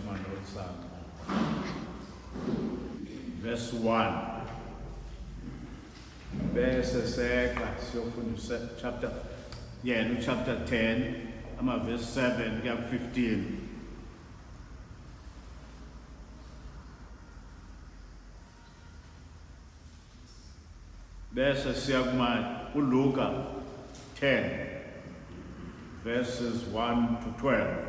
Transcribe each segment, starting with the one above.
Ama-notes ami. Verse 1. Bese seqa siyofunda chapter yena uchapter 10 ama-verse 7 kuya ku-15. Bese siya kuma uLuka 10 verses 1 to 12.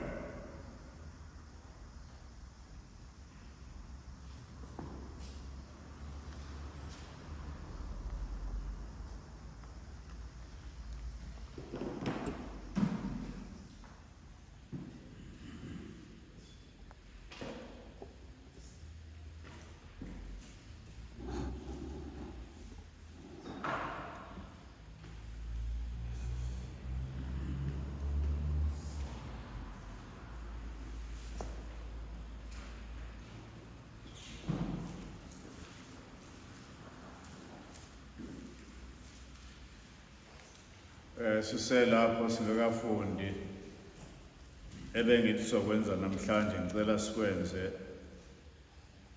Siselapho singakafundi ebengithi sokwenza namhlanje ngicela sikwenze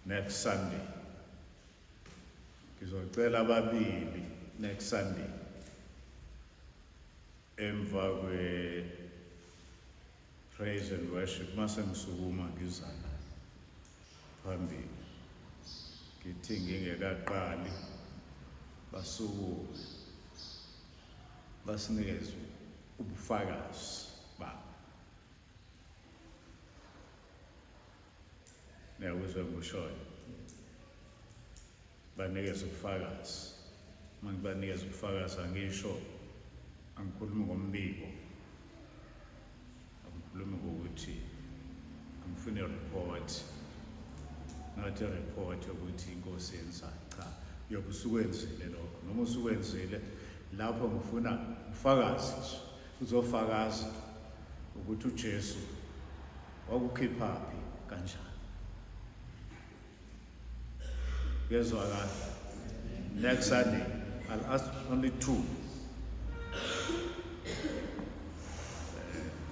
next Sunday. Ngizocela ababili next Sunday emva kwe praise and worship mase ngisukuma ngizana phambili ngithi ngingekaqali basukume basinikeze ubufakazi babo. Niyakuzwa engikushoyo? Banikeze ubufakazi. Uma ngibanikeza ubufakazi angisho, angikhulumi ngombiko, angikhulumi ngokuthi angifuni report, not a report yokuthi inkosi yenzani, cha, uyobe usukwenzile lokho noma usukwenzile lapho ngifuna ubufakazi nje, uzofakaza ukuthi uJesu wakukhiphaphi kanjani. Kuyezwakala? Next Sunday I'll ask only two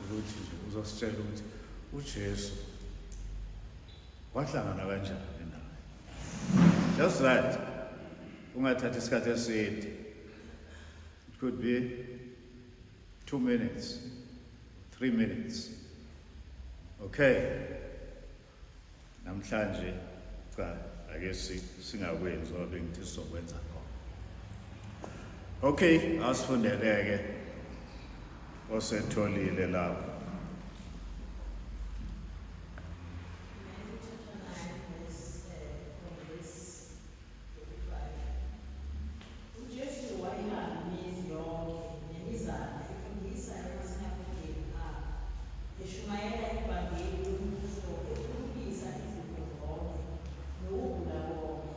ukuthi nje uzositshela ukuthi uJesu wahlangana kanjani naye. Just that. Ungathathi isikhathi eside. It could be 2 minutes, 3 minutes. Okay. Namhlanje cha ake singakwenzi ngoba bengithi sizokwenza khona. Okay, asifundeleke osetholile lapho. Matthew chapter 9, verse, from verse 35. UJesu wayihamba imizi yonke nemizana efundisa emasinagogeni abo, eshumayela ivangeli lombuso, ephulukisa izifo zonke nokugula konke.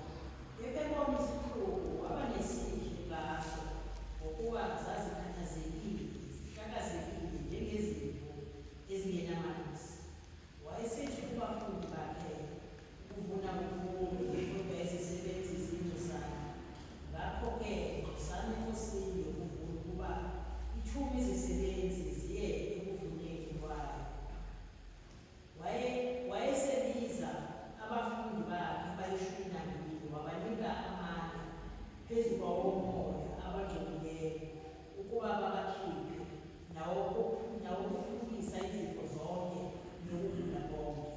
Kepha ebona isixuku waba nesihe ngaso, ngokuba zazikhathazekile, zihlakazekile njengezimvu ezingenamalusi. Wayesethi kubafundi bakhe, Ukuvuna kukhulu, kodwa izisebenzi ziyingcosana. Ngakho-ke nxusani eNkosini yokuvuna ukuba ithume izisebenzi ziye ekuvuneni kwayo. Waye, wayesebiza abafundi bakhe abayishumi nambili, wabanika amandla phezu kwawomoya abangcolileyo ukuba babakhiphe, nawokuphulukisa izifo zonke nokugula konke.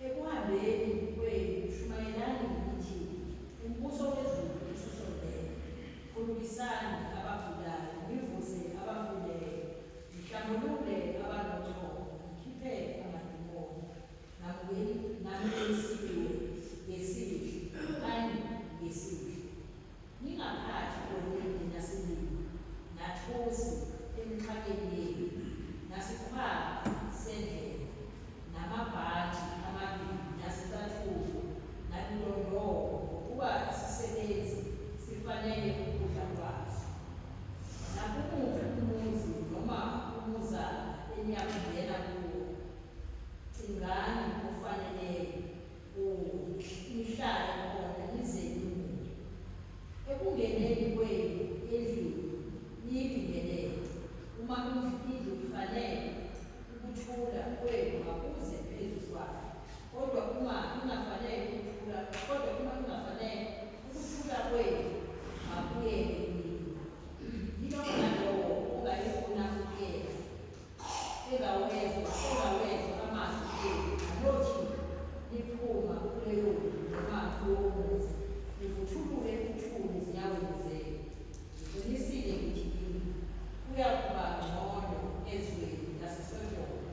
Ekuhambeni kwenu shumayelani nithi, Umbuso wezulu ususondele. Phulukisani abagulayo, nivuse abafileyo, nihlambulule abanochoko, nikhiphe amadimoni. Namukelisiwe ngesidlo, phani ngesidlo. Ningaphathi golide nasiliva, nathusi emixhakeni yenu, nasikhwama sendlela, namabhantshi amabili, nasicathulo, nalulondolo, ngokuba isisebenzi sifanele ukudla kwaso. Nakumuphi umuzi noma umuzana eniyakungena kuwo, cingani ofaneleyo kuwo, nihlale khona nize nimuke. Ekungeneni kwenu endlini niyibingelele, uma indlu ifanele. Ukuthula kwenu makuze phezu kwakhe. Kodwa uma ingafanele ukuthula, kodwa uma ingafanele ukuthula kwenu makuyele kini. Yilowo nalowo ongayifuna ukuyeka, engawezwa, engawezwa amazwi enu, anothi niphuma kuleyo ndlu noma kulowo muzi, nivuthulule uthuli ezinyaweni zenu. Ngiqinisile ngithi kini, kuyakuba ngcono ezweni laseSodoma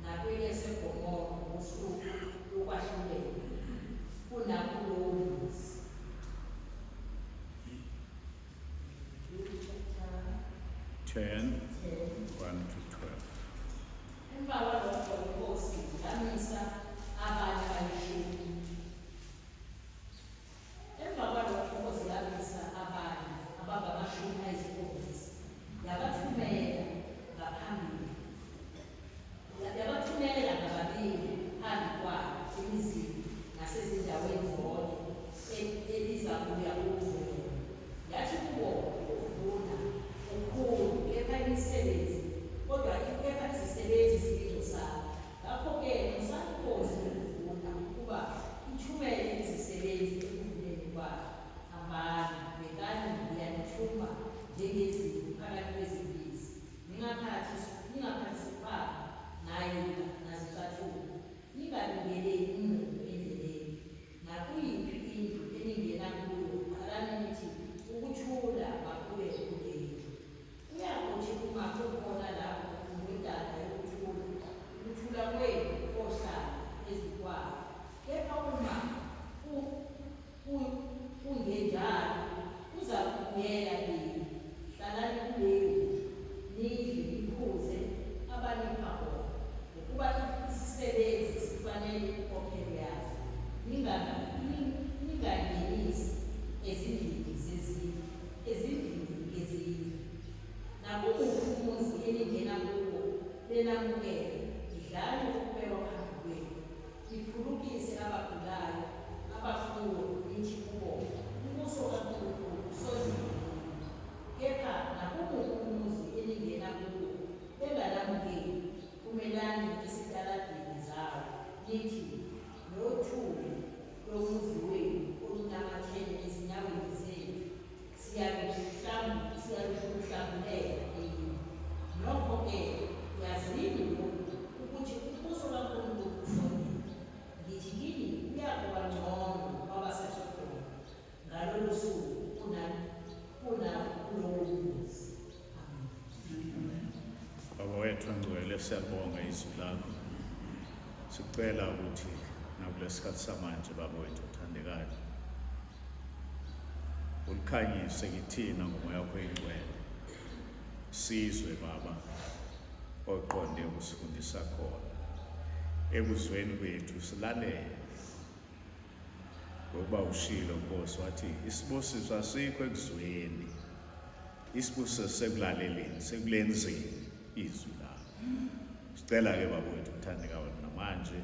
nakwelaseGomora ngosuku lokwahlulela kunakulowo muzi. Luke chapter 10, 10. 1 to 12. Emva kwalokho iNkosi yamisa abanye abayishumi. Emva kwalokho iNkosi yamisa abanye abangamashumi 7, yabathumela ngaphambili, yabathumela ngababili phambi kwayo emizini nasezindaweni zonke ebizakuya kuzo yona. Yathi kubo, ukuvuna kukhulu, kepha imisebenzi, kodwa kepha izisebenzi ziyingcosana. Ngakho-ke nxusani iNkosi yokuvuna ukuba ithumele izisebenzi ekuvuneni kwayo. Hambani, bhekani, ngiyanithuma njengezimvu phakathi kwezimpisi. Ningaphathi ningaphathi sikhwama, nayika, nazicathulo. Ningabingeleli muntu endleleni. Nakuyiphi indlu eningena kuyo, qalani nithi, Ukuthula makube kulendlu. Kuyakuthi uma kukhona lapho indodana yokuthula, ukuthula kwenu kohlala phezu kwayo. Kepha uma kungenjalo, kuzakubuyela kini. Hlalani kuleyo ndlu, nidle niphuze abanipha kona, ngokuba isisebenzi sifanele inkokhelo yaso. Ningangenisi ezindlini zezindlu, ezindlini ngezindlu. Nakumuphi umuzi eningena kuwo, benamukele, yidlani okubekwa phambi kwenu, niphulukise abagulayo abakuwo, nithi kubo, Umbuso kaNkulunkulu usondele kini. Kepha nakumuphi umuzi eningena kuwo, benganamukeli, phumelani esitaladini zawo, nithi, Nothuli lomuzi wenu olunamathele ezinyaweni zethu siyaluhlambulela kini. Nokho-ke yazini lokhu, ukuthi umbuso kaNkulunkulu usondele. Ngithi kini, kuyakuba ngcono kwabaseSodoma ngalolo suku kunakulowo muzi. Amen. Baba wethu ongcwele, siyabonga izwi lakho. Sicela ukuthi nakulesikhathi samanje, Baba wethu othandekayo, ulikhanyise kithina ngomoya wakho oyingcwele. Sizwe, Baba, oqonde ukusifundisa khona. Ekuzweni kwethu silalele. Ngokuba ushilo, Nkosi, wathi isibusiso asikho ekuzweni. Isibusiso sekulaleleni, sekulenzeni izwi lakho. Sicela-ke, Baba wethu othandekayo, namanje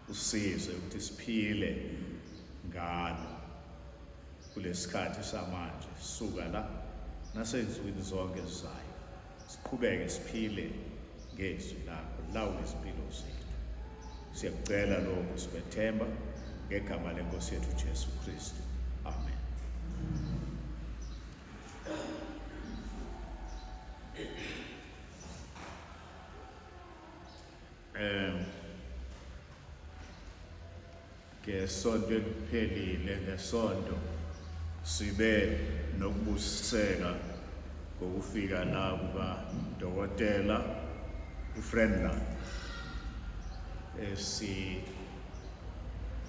usize ukuthi siphile ngalo kulesikhathi samanje, suka la nasey'nsukwini zonke ezizayo, siqhubeke siphile ngezwi lakho, lawula izimpilo zethu. Siyakucela lokhu sibethemba ngegama lenkosi yethu Jesu Kristu, amen. Ngesonto eliphelile, ngesonto sibe nokubusiseka ngokufika la kuka dokotela uFriendland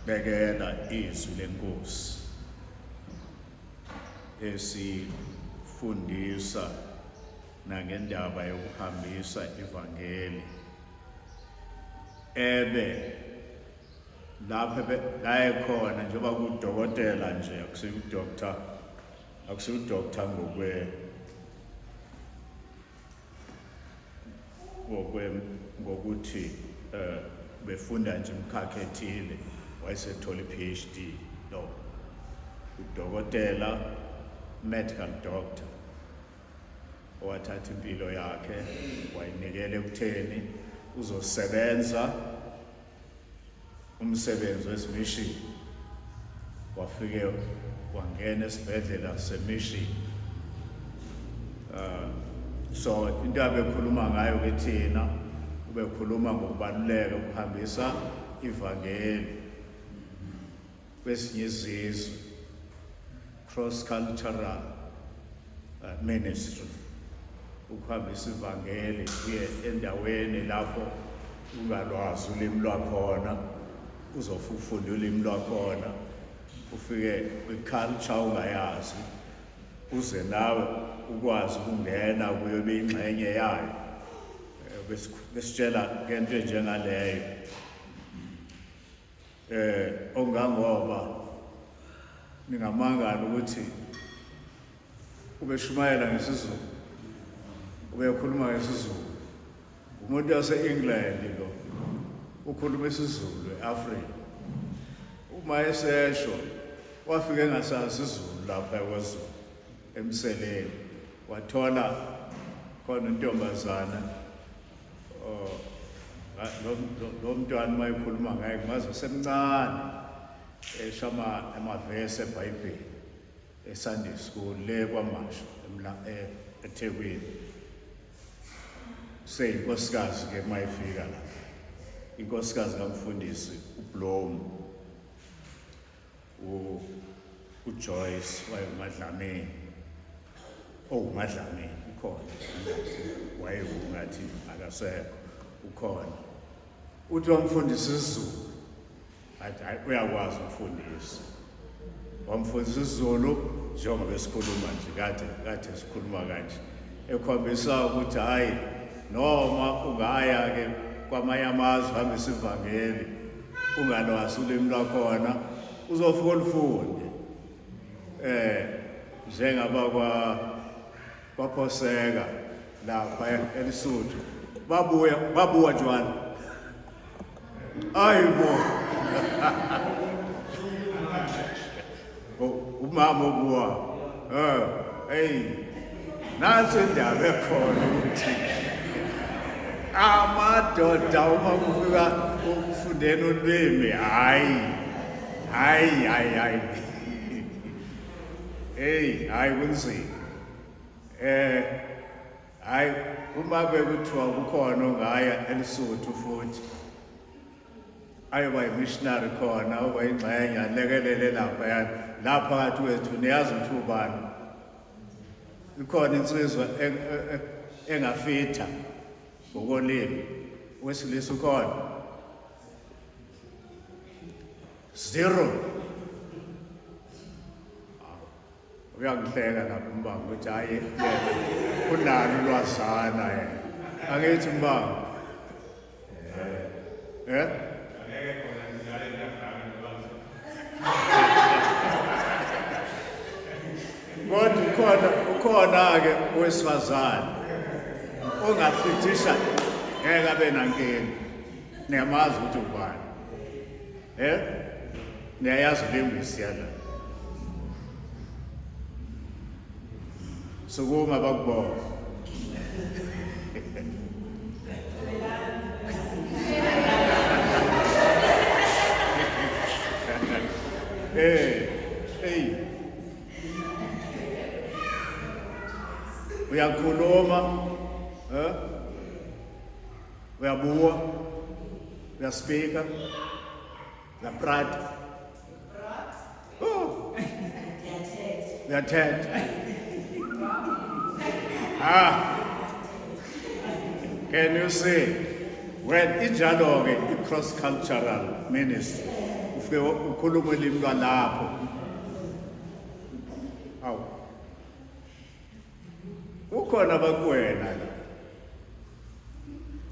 esibekela izwi lenkosi, esifundisa nangendaba yokuhambisa ivangeli, ebe lapho la ekhona njengoba kudokotela nje, akusiyo udoctor, akusiyo udoctor ngokwe ngokuthi befunda nje umkhakha ethile wayesethola i-PhD. No, udokotela, medical doctor, owathatha impilo yakhe wayinikela ekutheni uzosebenza umsebenzi wezimishini wafike wangena esibhedlela semishini so into abekhuluma ngayo kithina ubekhuluma ngokubaluleka ukuhambisa ivangeli kwezinye izizwe cross cultural ministry ukuhambisa ivangeli kuye endaweni lapho ungalwazi ulimi lwakhona uzofunda ulimi lwakhona ufike kwi-culture ungayazi uze nawe ukwazi ukungena kuyo beyingxenye yayo besitshela ngento enjengaleyo ongangoba ningamangala ukuthi ubeshumayela ngesiZulu ubekhuluma ngesiZulu umuntu wase-England lo ukhuluma isiZulu e-Afrika uma esesho wafika engasazi isiZulu lapha kwaZulu emseleni wathola khona intombazana lo mntwana uma ekhuluma ngaye ngaze semncane esho amavesi eBhayibheli eSunday school le kwaMashu eThekwini seyinkosikazi ke uma ifika la inkosikazi kamfundisi uBlom uJoyce wayenguMadlamini owuMadlamini ukhona wayewungathi akasekho ukhona uthi wamfundisa isiZulu athi hayi uyakwazi ukufundisa wamfundisa isiZulu njengoba besikhuluma nje kade kade sikhuluma kanje ekhombisa ukuthi hayi noma ungaya ke kwamanye amazwe hambisa ivangeli ungalwazi ulimi lwakhona uzofika olufunde njengaba kwa kwaphoseka lapha eLisuthu babuya babuwa njalo ayibo umama obuwa hey nansi indaba ekhona ukuthi amadoda uma kufika ukufundeni ulwimi hayi hayi hayi hayi hey hayi kunzima hayi uma bekuthiwa kukhona ongaya eLisuthu futhi ayoba yimissionary khona oba ingxenye alekelele lapha yani la phakathi kwethu niyazi ukuthi ubani ikhona insizwa engafitha ngokolimi wesilisa ukhona zero uyangihleka lapho umbanga ukuthi hayi unalo ulwazana yena angithi mbanga Angeke khona ngidlale ngiyafaka nolwazi. Kodwa ukhona ukhona-ke owesifazane ongafithisha ngeke abe nankinga niyamazi ukuthi ubani niyayazi lengwisi yala sukuma bakubona hey uyakhuluma uyabuwa uyaspika uyaprata oh uyathetha ah can you see when injalo-ke i-cross cultural ministry ufike ukhuluma ulimi lwalapho awu kukhona abakwena la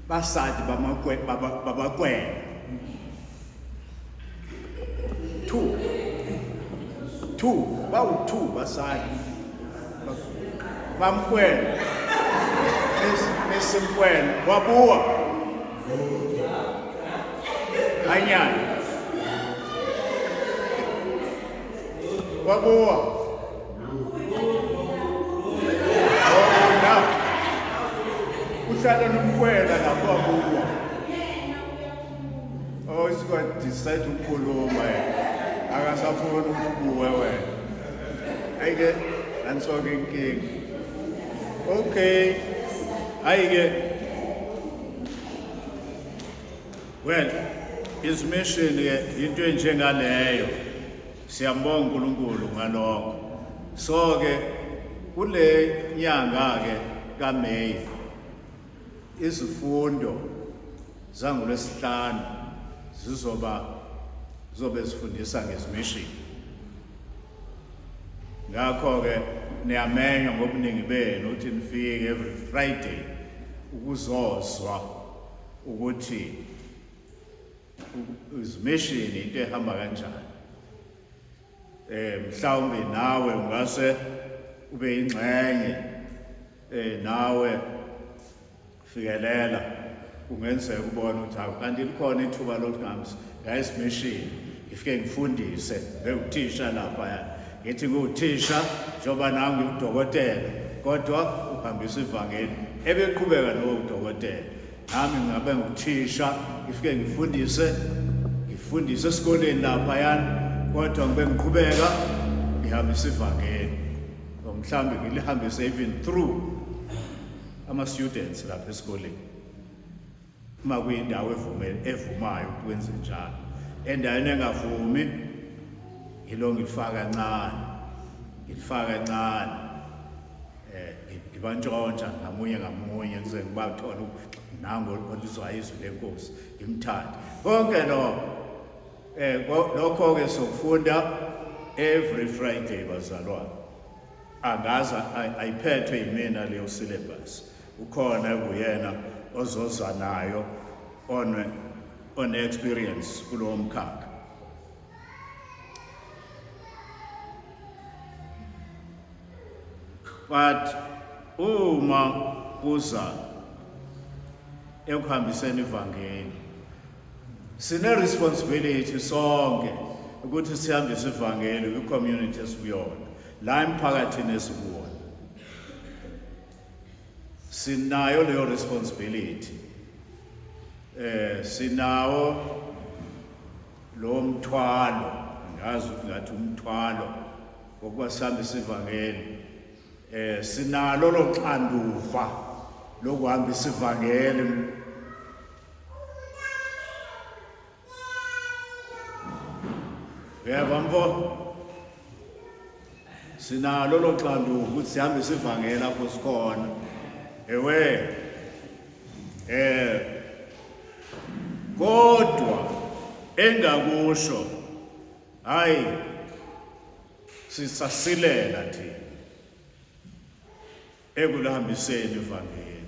basadi babakwena two two bawu-two basadi bamkwena esimkwena wabuwa hanyana wabuwa uhlala nomkwela lapho abuwa. Oh, isuka decide ukukhuluma yena. Akasafuni ukuthi ubuwe wena. Ayike nansoke inkinga. Okay. Ayike. Well, his mission ke into enjengaleyo. Siyambonga uNkulunkulu ngalokho. So ke kule nyanga ke kaMay izifundo zangolwesihlanu zizoba zizobe zifundisa ngezimishini. Ngakho-ke niyamenywa ngobuningi benu ukuthi nifike every Friday ukuzozwa ukuthi izimishini into ehamba kanjani. Eh mhlawumbe nawe ungase ube ingxenye eh nawe fikelela kungenzeka ubone ukuthi hawu kanti likhona ithuba lokuthi ngams guys mission ngifike ngifundise bewuthisha lapha ngithi ngiwuthisha njengoba nami ngiwudokotela kodwa uhambisa ivangeli ebeqhubeka lowo udokotela nami ngabe nguthisha ngifike ngifundise ngifundise esikoleni laphayana kodwa ngibe ngiqhubeka ngihambisa ivangeli mhlawumbe ngilihambise even through ama-students lapha esikoleni uma kuyindawo evumayo ukwenze njalo endaweni engavumi ngilo ngilifaka kancane ngilifaka kancane eh ngibantshontsha ngamunye ngamunye kuze ngibathole nango olizwa izwi lenkosi ngimthande konke lokho eh lokho ke sokufunda every Friday bazalwane angazi ayiphethwe yimina leyo syllabus ukhona ekuyena ozoza nayo one one experience kulowo mkhakha but uma kuza ekuhambiseni ivangeli sine responsibility sonke ukuthi sihambise ivangeli kwi community esikuyona la emphakathini esikuwona sinayo leyo responsibility eh sinawo lo mthwalo angazi ukuthi ngathi umthwalo wokuba sihambise ivangeli eh sinalo loxanduva lokuhambisa ivangeli Uyeva mfo? Sinalo lo xanduva ukuthi sihambise ivangeli lapho sikhona. Ewe. Eh kodwa engakusho hayi sisasilela thina ekulihambiseni ivangeli.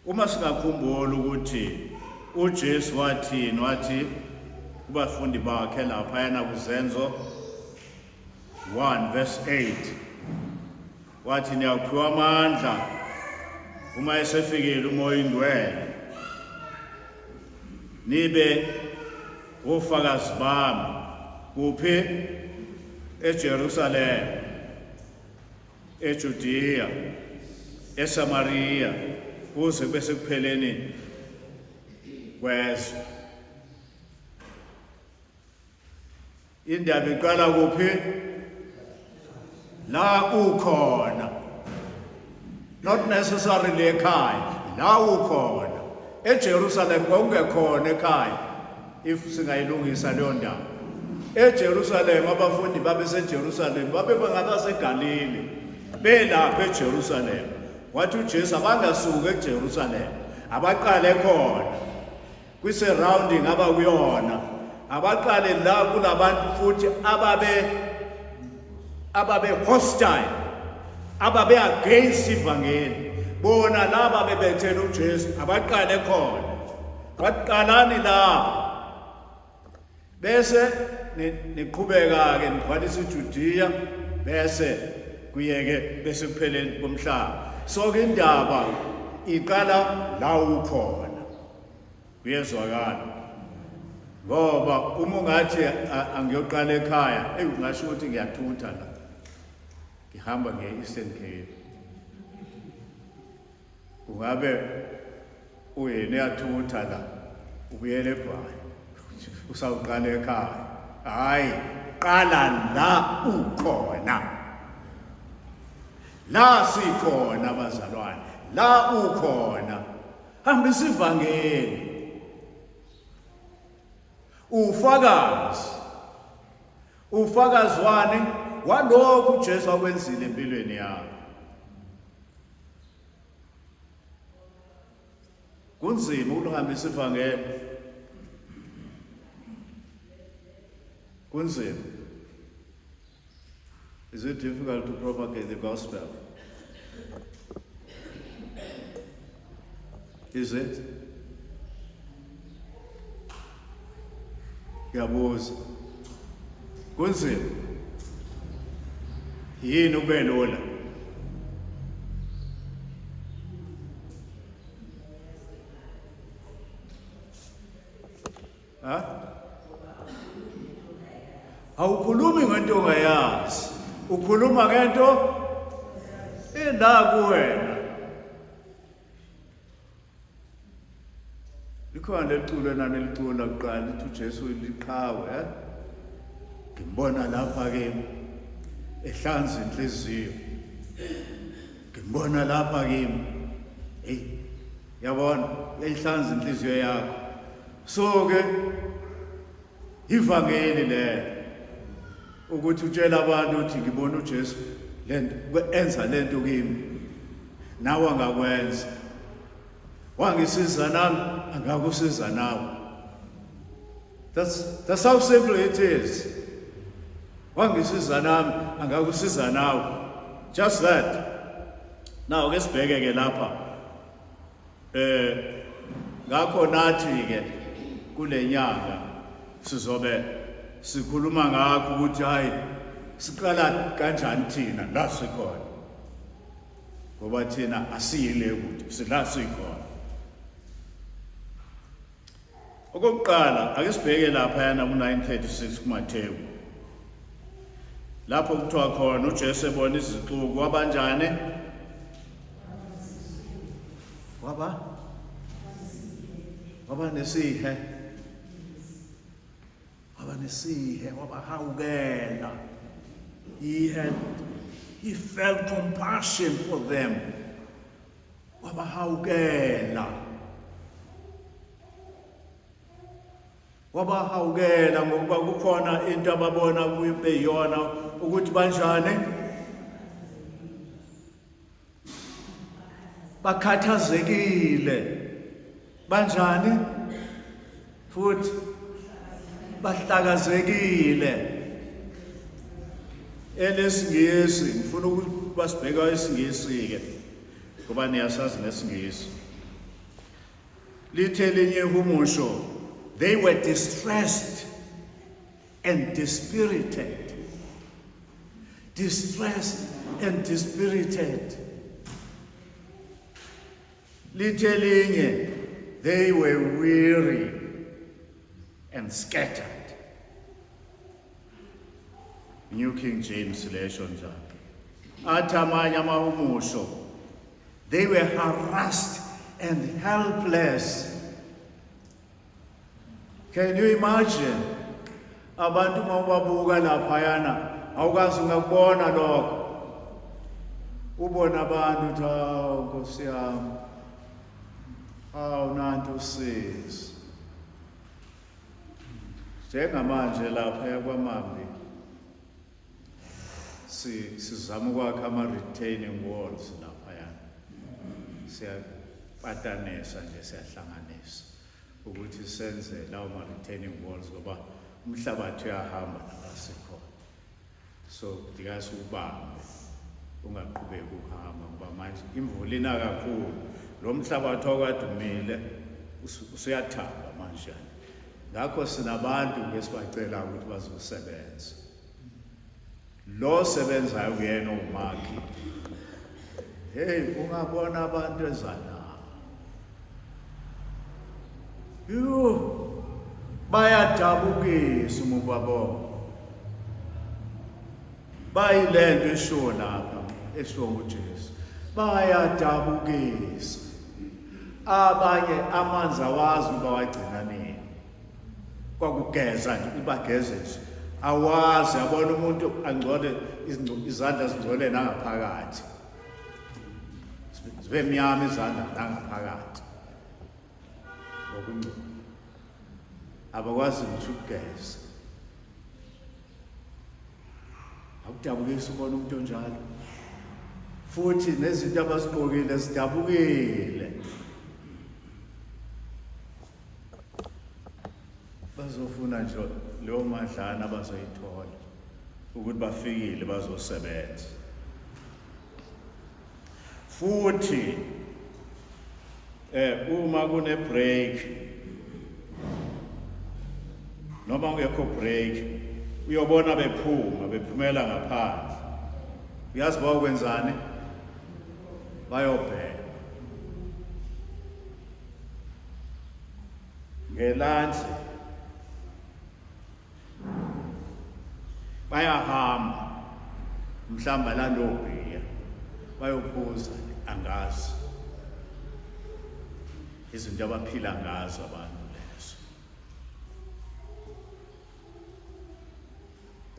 Uma singakhumbula ukuthi uJesu wathini, wathi kubafundi bakhe laphayana kuZenzo 1 verse 8 wathi niyawuphiwa amandla uma esefikile umoya ingcwele nibe ofakazi bami kuphi eJerusalema eJudiya, eSamariya kuze kube sekupheleni kwezwe. Indaba iqala kuphi? La ukhona. Not necessarily ekhaya, la ukhona. EJerusalem kwakungekhona ekhaya. If singayilungisa leyo ndaba. EJerusalem abafundi babeseJerusalem babe bengabaseGalile belapha eJerusalem. Wathi uJesu abangasuki eJerusalem abaqale khona kwi-surrounding abakuyona abaqale la kulabantu futhi ababe ababe hostile ababe against ivangeli bona laba bebethela uJesu abaqale khona Waqalani lapho. Bese niqhubeka ke nigcwalisa iJudiya bese kuyeke bese kupheleni komhlaba. So ke indaba iqala la ukhona. Kuyezwakala. Ngoba uma ungathi angiyoqala ekhaya, eyi ungasho ukuthi ngiyathutha la. Ngihamba nge-Eastern Cape. Kungabe uyena uyathutha la ubuyele eBhayi. Usawuqala ekhaya. Hayi, qala la ukhona. La sikhona bazalwane, la ukhona. Hambisa ivangeli. Ufakazi. Ufakazi wani? Walokhu uJesu akwenzile empilweni yakho. Kunzima ukuhambisa ivangeli. Kunzima. Is it difficult to propagate the gospel? Is it? Ngiyabuza. Kunzima. Yini ube lula? Ha? Awukhulumi ngento ongayazi. Ukhuluma ngento ela kuwena. Likhona leliculo enanilicula kuqala lithi uJesu liqhawe, eh? Ngimbona lapha ke ehlanza inhliziyo. Ngimbona lapha kimi. Hey, yabona, uyayihlanza inhliziyo yakho. So ke ivangeli lelo ukuthi utshela abantu ukuthi ngibona uJesu lento enza lento kimi nawe angakwenza wangisiza nami angakusiza nawe that's how simple it is wangisiza nami angakusiza nawe just that now ke sibheke ke lapha eh ngakho nathi ke kulenyanga sizobe sikhuluma ngakho ukuthi hayi siqala kanjani thina la sikhona ngoba thina asiyile kude sila sikhona Okokuqala ake sibheke lapha yana ku-936 kuMathewu lapho kuthiwa khona uJesu ebona izixuku wabanjani waba waba nesihe waba nesihe wabahawukela he had he felt compassion for them Wabahawukela. Wabahawukela ngokuba kukhona into ababona kuyona ukuthi banjani? Bakhathazekile. Banjani? Futhi bahlakazekile. Elesingisi ngifuna ukuba sibheka isingisi ke ngoba niyasazi nesingisi. Lithe elinye ihumusho they were distressed and dispirited. Distressed and dispirited. Lithe elinye they were weary and scattered. New King James lesho njalo. Athi amanye amahumusho they were harassed and helpless. Can you imagine? Abantu uma ubabuka laphayana awukazi ungakubona lokho. Ubona abantu uthi hawu Nkosi yami. Hawu nanti usizi. Njengamanje lapha yakwaMambi si sizama ukwakha ama retaining walls laphayana. Siyapatanisa nje siyahlanganisa. ukuthi senze lawo ma-retaining walls ngoba umhlabathi uyahamba lapha sikhona so kudingeka siwubambe ungaqhubeki ukuhamba ngoba manje imvula ina kakhulu lo mhlabathi okade umile usuyathamba manje ngakho sinabantu ngesibacela ukuthi bazosebenza lo sebenzayo kuyena umakhi hey ungabona abantu ezana yo bayadabukisa uma ubabona bayilento eshiwo lapha eshiwo nguJesu bayadabukisa abanye amanzi awazi uba wagcina nini. Kwakugeza nje ibageze nje. Awazi yabona umuntu angcole izandla zingcole nangaphakathi. Zibe mnyama izandla nangaphakathi. Ngokungcola. Abakwazi ngisho ukugeza. Akudabukisi ubona umuntu onjalo. Futhi nezinto abazigqokile zidabukile. Bazofuna nje leyo madlana abazoyithola ukuthi bafikile bazosebenza. Futhi eh uma kune break noma kungekho break uyobona bephuma bephumela ngaphandle uyazi bayokwenzani bayobhema ngelandle bayahamba mhlawumbe alandobhiya bayophuza angazi izinto abaphila ngazo abantu lezo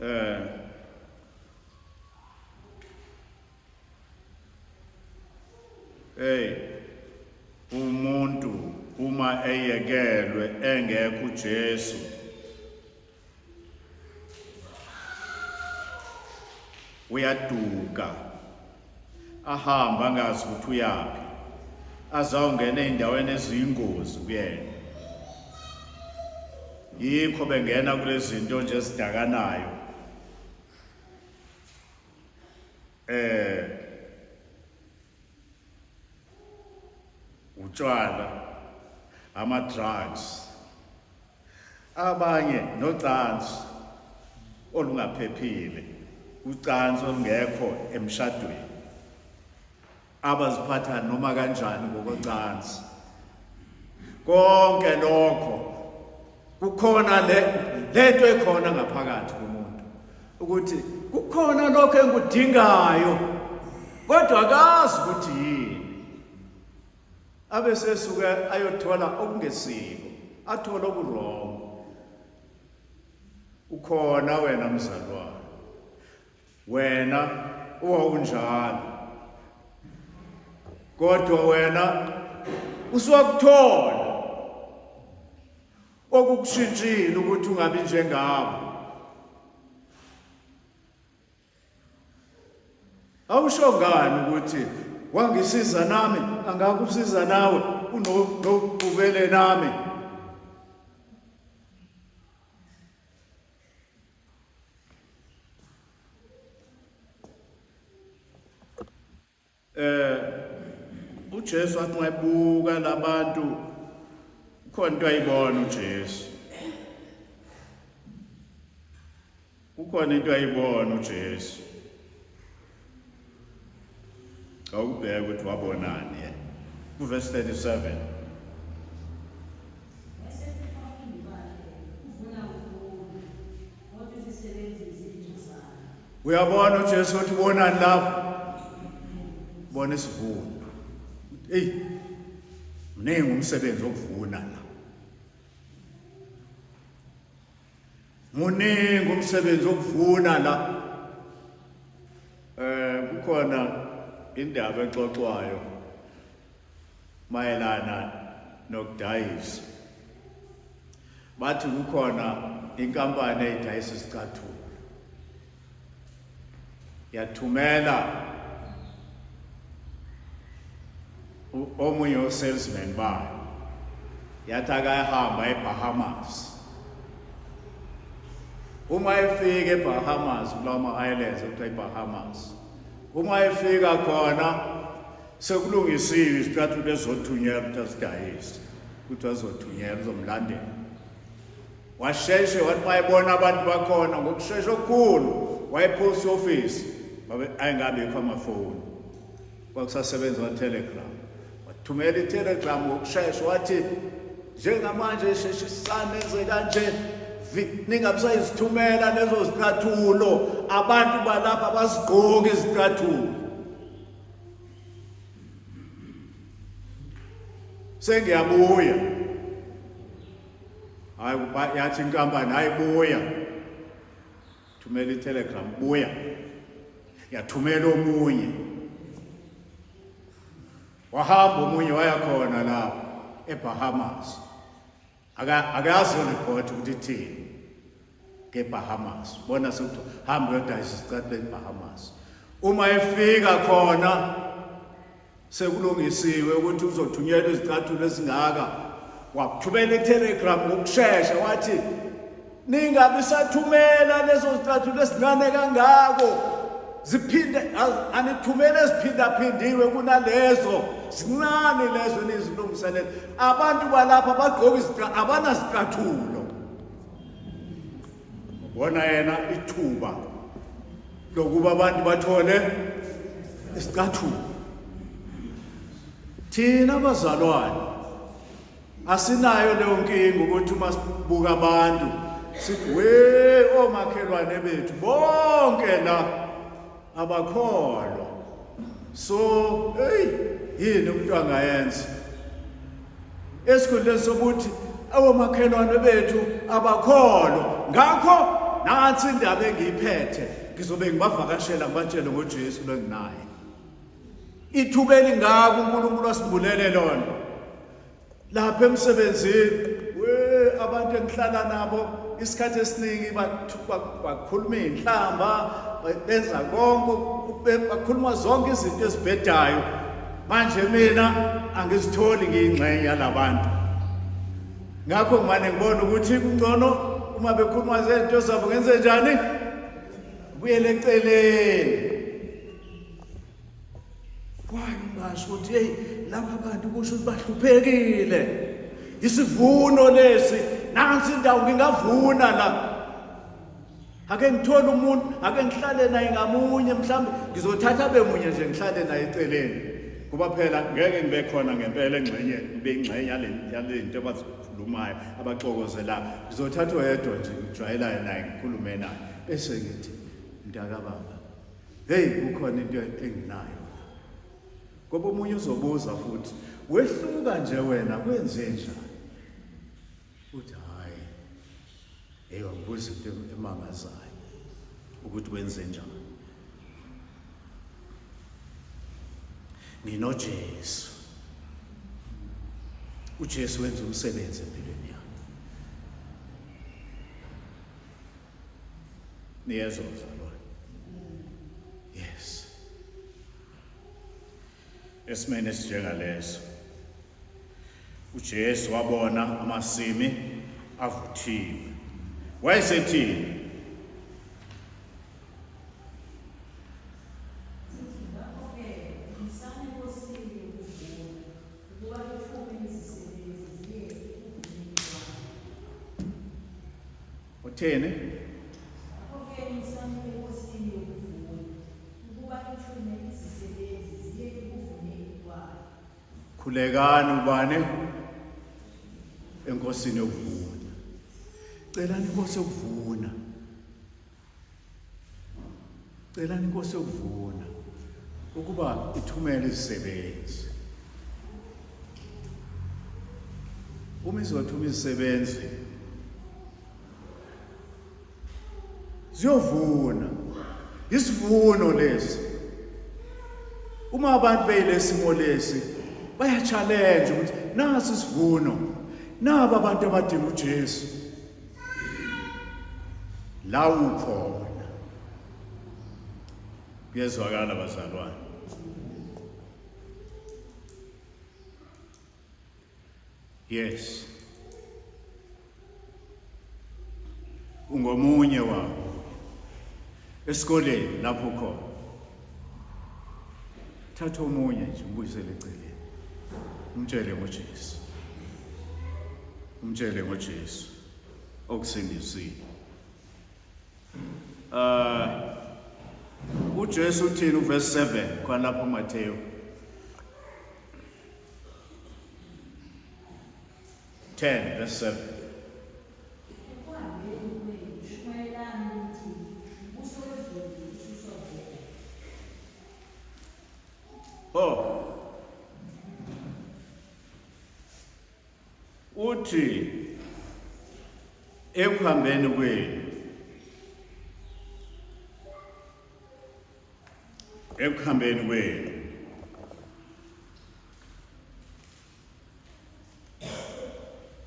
eh Hey umuntu uma eyekelwe engekho uJesu uyaduka ahamba angazi ukuthi uyaphi azawungena ey'ndaweni eziyingozi kuyena yikho bengena kulezi zinto nje ezidakanayo eh utshwala ama drugs abanye nocansi olungaphephile ucansi olungekho emshadweni abaziphatha noma kanjani ngokocansi konke lokho kukhona le lento ekhona ngaphakathi kumuntu ukuthi kukhona lokho engikudingayo kodwa akazi ukuthi yini abe sesuke ayothola okungesiko athole okuwrong ukhona wena mzalwane Wena uwawunjalo. Kodwa wena usuwakuthola okukushintshile ukuthi ungabi njengabo. Awusho ngani ukuthi wangisiza nami angakusiza nawe unobubele nami. Eh uJesu wathi mayebuka labantu kukhona into ayibona uJesu. Kukhona into ayibona uJesu. Awubheke ukuthi wabonani yena. Kuverse 37. Uyabona uJesu ukuthi ubonani lapho? Ubona isivuno. Hey, mningi umsebenzi wokuvuna la. Muningi umsebenzi wokuvuna la. Eh kukhona indaba exoxwayo mayelana nokudayisa. Bathi kukhona inkampani eyidayisa isicathulo. Yathumela omunye osalesman bayo yathi akayahamba eBahamas uma efika eBahamas kulawo ma-islands okuthiwa iBahamas uma efika khona sekulungisiwe izicathulo ezothunyelwa ukuthi azidayise ukuthi azothunyelwa uzomlandela Washeshe wathi mayebona abantu bakhona ngokushesha okukhulu wayepost office babe ayengabikho amafoni kwakusasebenza wa-telegram wathumela i-telegram ngokushesha wathi njengamanje sheshisani nenze kanje ningabisayizithumela lezo zicathulo abantu balapha bazigqoki izicathulo sengiyabuya. Hayi yathi inkampani hayi buya. Thumela itelegram buya. Yathumela omunye. Wahamba omunye waya khona lapho eBahamas. Akayazi report ukuthi ithini ngeBahamas. Bona sekuthi hamba uyodayisa isicathulo eBahamas. Uma efika khona sekulungisiwe ukuthi uzothunyelwa izicathulo ezingaka wathumela itelegram ngokushesha wathi ningabi sathumela lezo zicathulo ezincane kangako ziphinde anithumele eziphindaphindiwe kunalezo zincane lezo enizilungiselela abantu balapha bagqoka izicathulo abanazicathulo Ubona yena ithuba lokuba abantu bathole isicathulo. Thina bazalwane asinayo leyo nkinga ukuthi uma sibuka abantu sithi we omakhelwane bethu bonke la abakholwa so hey yini umuntu angayenza esikhundleni sokuthi awomakhelwane bethu abakholwa ngakho nansi indaba engiyiphethe ngizobe ngibavakashela ngibatshele ngoJesu lo enginaye ithuba elingaka uNkulunkulu asibulele lona Lapha emsebenzini we abantu engihlala nabo isikhathi esiningi bakhuluma iy'nhlamba benza konke bakhuluma zonke izinto ezibhedayo manje mina angizitholi ngiyingxenye yalabantu ngakho ngimane ngibona ukuthi kungcono uma bekhuluma zezinto zabo ngenze njani buyele eceleni Why ungasho ukuthi hey laba bantu kusho ukuthi bahluphekile. Isivuno lesi nansi indawo ngingavuna la. Ake ngithole umuntu, ake ngihlale naye ngamunye mhlawumbe ngizothatha bemunye nje ngihlale naye eceleni. Kuba phela ngeke ngibe khona ngempela engxenye ngibe ingxenye yale yalento abazikhulumayo abaxokozelayo. Ngizothatha oyedwa nje ngijwayelayo naye ngikhulume naye bese ngithi mntakababa Hey kukhona into enginayo la. Ngoba omunye uzobuza futhi, wehluka nje wena kwenze njani? Uthi hayi. Hey wangibuza into emangazayo ukuthi wenze njani. NginoJesu. UJesu wenza umsebenzi empilweni yami. Niyezwa mzalwane? Yes. Esimeni esinjengaleso uJesu wabona amasimi avuthiwe. Wayesethini? Uthini? Ngakho-ke musani eNkosini yokuvuna, ukuba ithume izisebenzi ziye ekuvuneni kwayo. Khulekani ubani? Enkosini yokuvuna. Celani inkosi yokuvuna. Celani inkosi yokuvuna ukuba ithumele izisebenzi. Uma izothuma izisebenzi ziyovuna isivuno lesi. Uma abantu beyilesimo lesi baya-challenge ukuthi nasi isivuno naba abantu abadinga uJesu la ukhona kuyezwakala bazalwane yes ungomunye wabo esikoleni lapho khona thatha omunye nje umbuyisele eceleni umtshele ngoJesu umtshele ngoJesu okusindisile uh uJesu uthini uverse 7 khona lapho uMathewu 10 verse 7 Oh. Uthi Ekuhambeni kwenu, ekuhambeni kwenu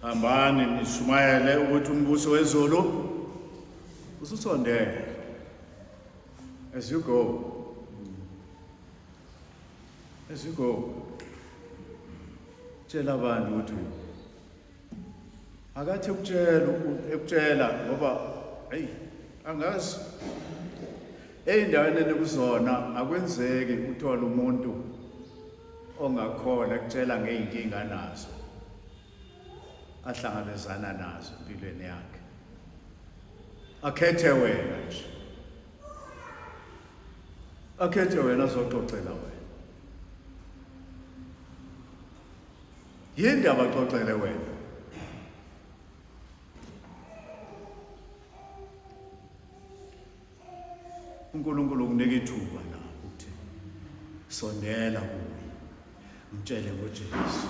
hambani nishumayele ukuthi umbuso wezulu ususondele. As you go, as you go, tshela abantu ukuthi akathi ukutshela ekutshela ngoba hey angazi ey'ndaweni enikuzona akwenzeki uthole umuntu ongakhona ekutshela ngey'nkinga anazo ahlangabezana nazo empilweni yakhe akhethe wena nje akhethe wena azoxoxela wena Yini abaxoxele wena? uNkulunkulu ukunika ithuba la ukuthi sondela kuye mtshele ngoJesu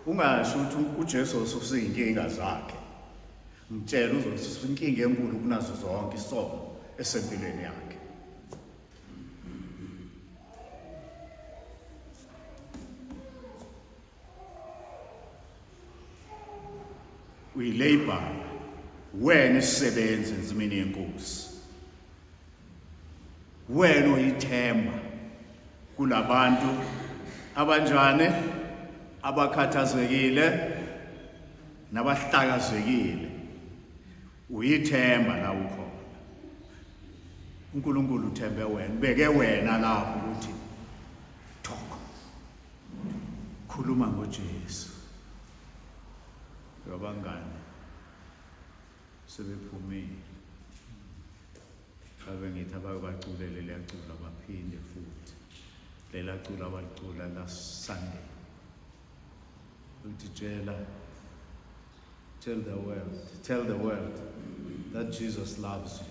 ungasho ukuthi uJesu ususa izinkinga zakhe mtshele uzosusa inkinga enkulu kunazo zonke isono esempilweni yakhe Uyilabor wena isisebenzi ensimini yenkosi wena oyithemba kulabantu abanjani abakhathazekile nabahlakazekile Uyithemba la ukhona. uNkulunkulu uthembe wena, ubeke wena lapho ukuthi talk. Khuluma ngoJesu. Abangane sebephumile. Ave ngithi abake bacule leliya culo baphinde futhi. Lela culo abalicula last Sunday. Uthi tshela Tell the world, tell the world that Jesus loves you.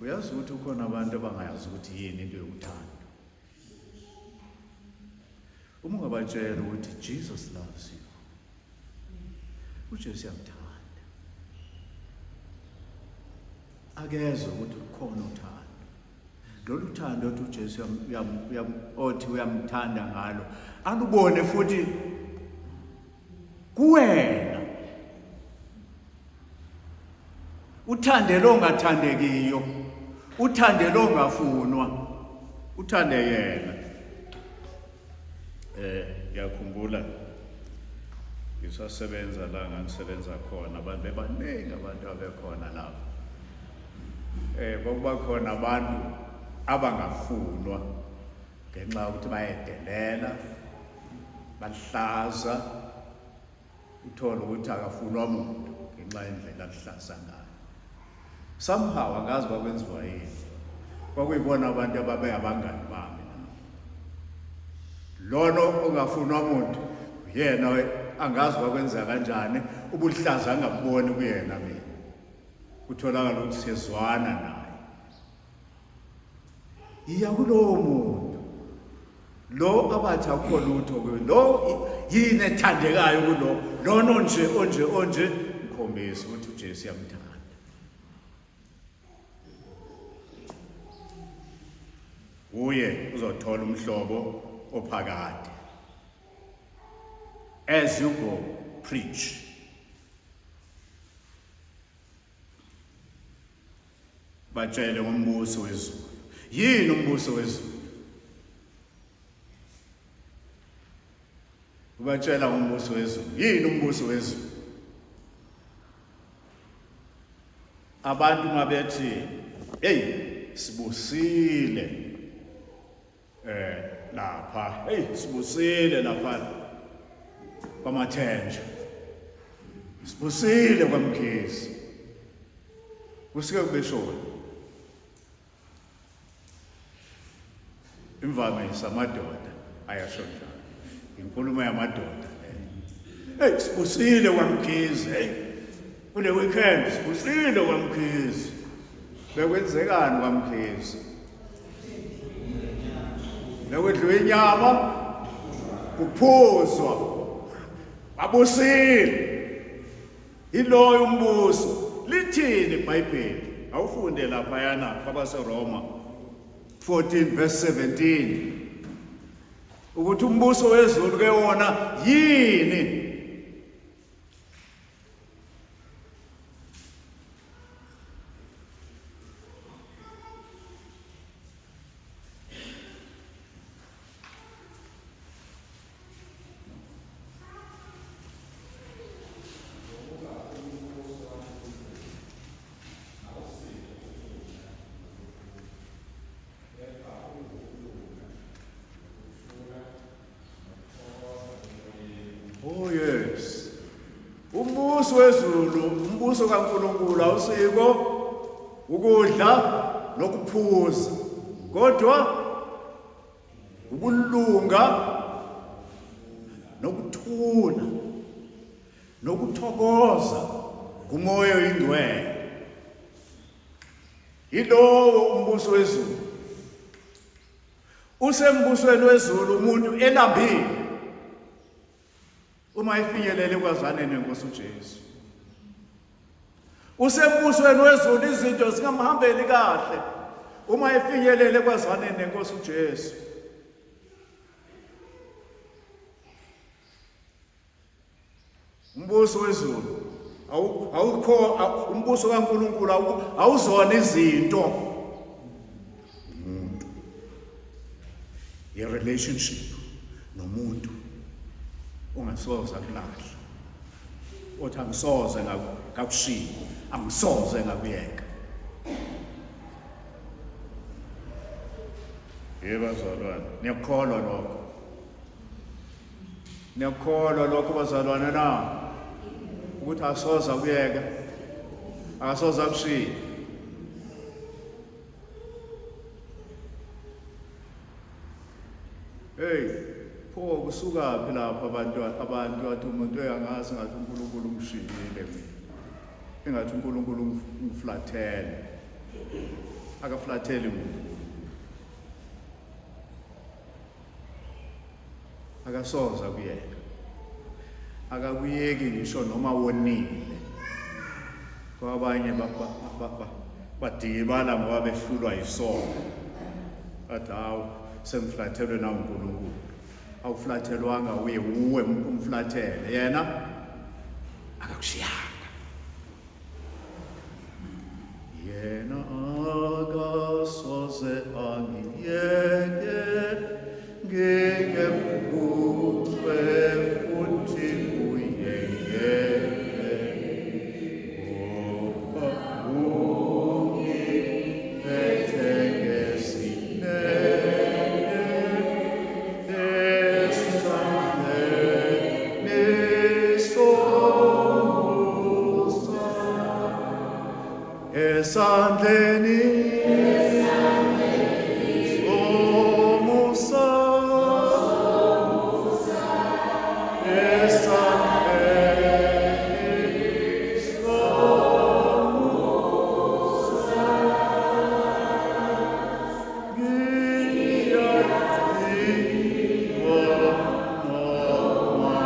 Uyazi ukuthi ukhona abantu abangayazi ukuthi yini into yokuthanda. Uma ungabatshela ukuthi Jesus loves you. UJesu uyakuthanda. Akezwe ukuthi kukhona uthando. Lolu thando othi uJesu othi uyamthanda ngalo alubone futhi kuwena uthande lo ongathandekiyo uthande lo ongafunwa uthande yena eh ngiyakhumbula ngisasebenza la ngangisebenza khona abantu bebaningi abantu abekhona lapho eh kwakuba khona abantu abangafunwa ngenxa yokuthi bayedelela bahlaza uthole ukuthi akafunwa muntu ngenxa yendlela aluhlaza ngayo somehow angazi kwakwenziwa yini kwakuyibona abantu ababe abangani bami lona ongafunwa muntu uyena angazi kwakwenza kanjani ubuhlaza angabuboni kuyena mina kutholakala ukuthi siyezwana naye Yiya kulowo muntu lo abathi akukho lutho kuyo lo yini ethandekayo kulo lona onje onje onje mkhombise ukuthi uJesu uyamthanda uye uzothola umhlobo ophakade as you go preach Batshele ngombuso wezulu. Yini umbuso wezulu? Ubatshela ngombuso wezulu. Yini umbuso wezulu? Abantu mabethi hey sibusile eh lapha hey sibusile lapha kwamathenjwa sibusile kwamkhizi kusuke kubeshona imvamisa amadoda ayasho njalo inkulumo yamadoda leyo hey sibusile kwamkhizi hey kule weekend sibusile kwamkhizi bekwenzekani kwamkhizi Bekudliwa inyama kuphuzwa babusile. Yiloyo umbuso. Lithini iBhayibheli? Awufunde laphayana kwabaseRoma 14 verse 17 ukuthi umbuso wezulu ke wona yini? Oh yes. Umbuso wezulu, umbuso kaNkulunkulu awusiko ukudla nokuphuza. Kodwa ukulunga nokuthula nokuthokoza kumoya oyingcwele. Yilowo umbuso wezulu. Usembusweni wezulu umuntu elambile uma efinyelele ekwazaneni nenkosi uJesu. Usembusweni wezulu izinto zingamhambeli kahle uma efinyelele ekwazaneni nenkosi uJesu. Umbuso wezulu awukho, umbuso kaNkulunkulu awuzona izinto. Umuntu i-relationship nomuntu ongasoze akulahla, othi angisoze ngakushiya, angisoze ngakuyeka. Yebo bazalwane, niyakukholwa lokho? Niyakukholwa lokho bazalwane na? Ukuthi asoze akuyeka, akasoze akushiye. Hey, pho kusukaphi lapho abantu athi umuntu uyangazi ngathi uNkulunkulu ungishiyile mina. Engathi uNkulunkulu ungiflathele. Akaflatheli uNkulunkulu. Akasoze akuyeka. Akakuyeki ngisho noma wonile. Kwabanye badikibala ngoba behlulwa yisono. Bathi hawu sengiflathelwe na uNkulunkulu. Awuflathelwanga uye uwe umflathele. Yena akakushiyanga. Yena akasoze angiyeke ngingephucwe futhi uyengeke ngoba ungiphethe ngesineke esandleni somusa. Esandleni somusa, esandleni somusa, ngiyadinga noma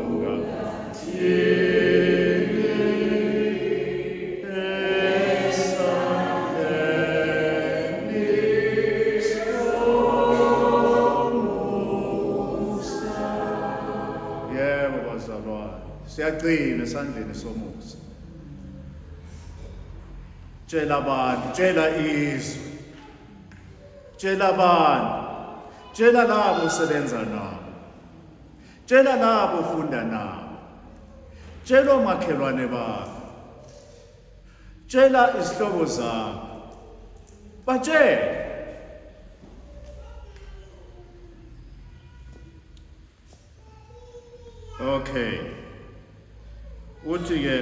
ungathini. Yebo bazalwane, siyagcina esandleni somusa. Tshela abantu, tshela izwe. Tshela abantu. Tshela labo osebenza nabo. Tshela labo ofunda nabo. Tshela omakhelwane bakho. Tshela izihlobo zakho. Batshele. Okay. Uthi ke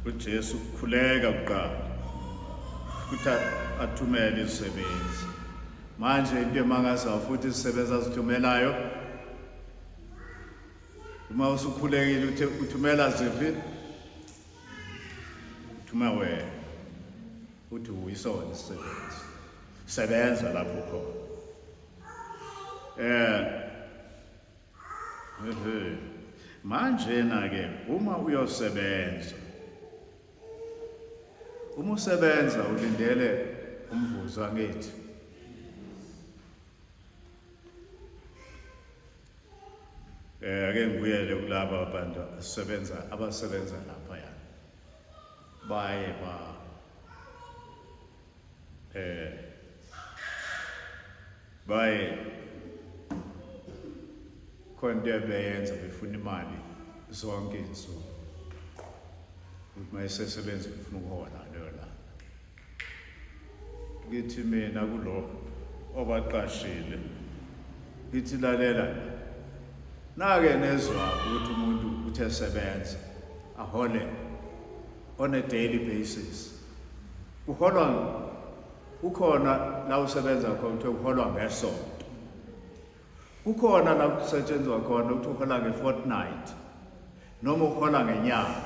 uJesu khuleka kuqala. Ukuthi athumele izisebenzi. Manje into emangazayo futhi izisebenzi azithumelayo uma usukhulekile uthe uthumela ziphi? Uthuma wena. Uthi uyisona isisebenzi. Sebenza lapho khona. Eh. Ehe. Manjena ke uma uyosebenza uma usebenza ulindele umvuzo angithi Eh ake ngibuyele kulaba abantu asebenza abasebenza lapha ya. Baye ba eh baye khona into ebeyenza befuna imali zonke izinsuku ukuthi uma esesebenza ufuna ukuhola leyo langa ngithi mina kulo obaqashile ngithi lalela nake nezwa ukuthi umuntu uthe sebenza ahole on a daily basis uholwa kukhona la usebenza khona kuthiwa uholwa ngesonto kukhona la kusetshenzwa khona ukuthi uhola nge-fortnight noma uhola ngenyanga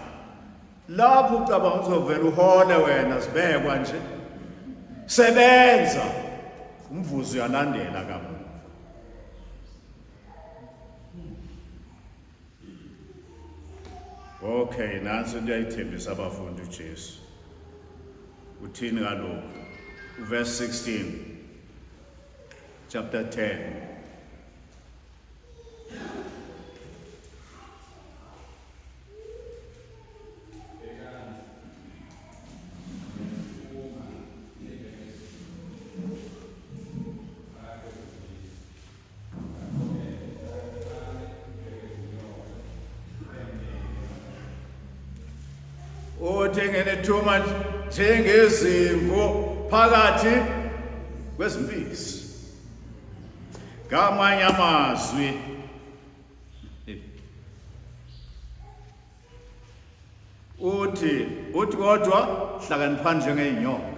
lapho ucabanga uzovela uhole wena sibekwa nje sebenza umvuzo uyalandela kamuva Okay, nansi into ayithembisa abafundi uJesu. Uthini ngalokhu? Verse 16 chapter 10. Uthi nginithuma njengezimvu phakathi kwezimpisi. Ngamanye amazwi uthi uthi kodwa hlakaniphani njengeyinyoka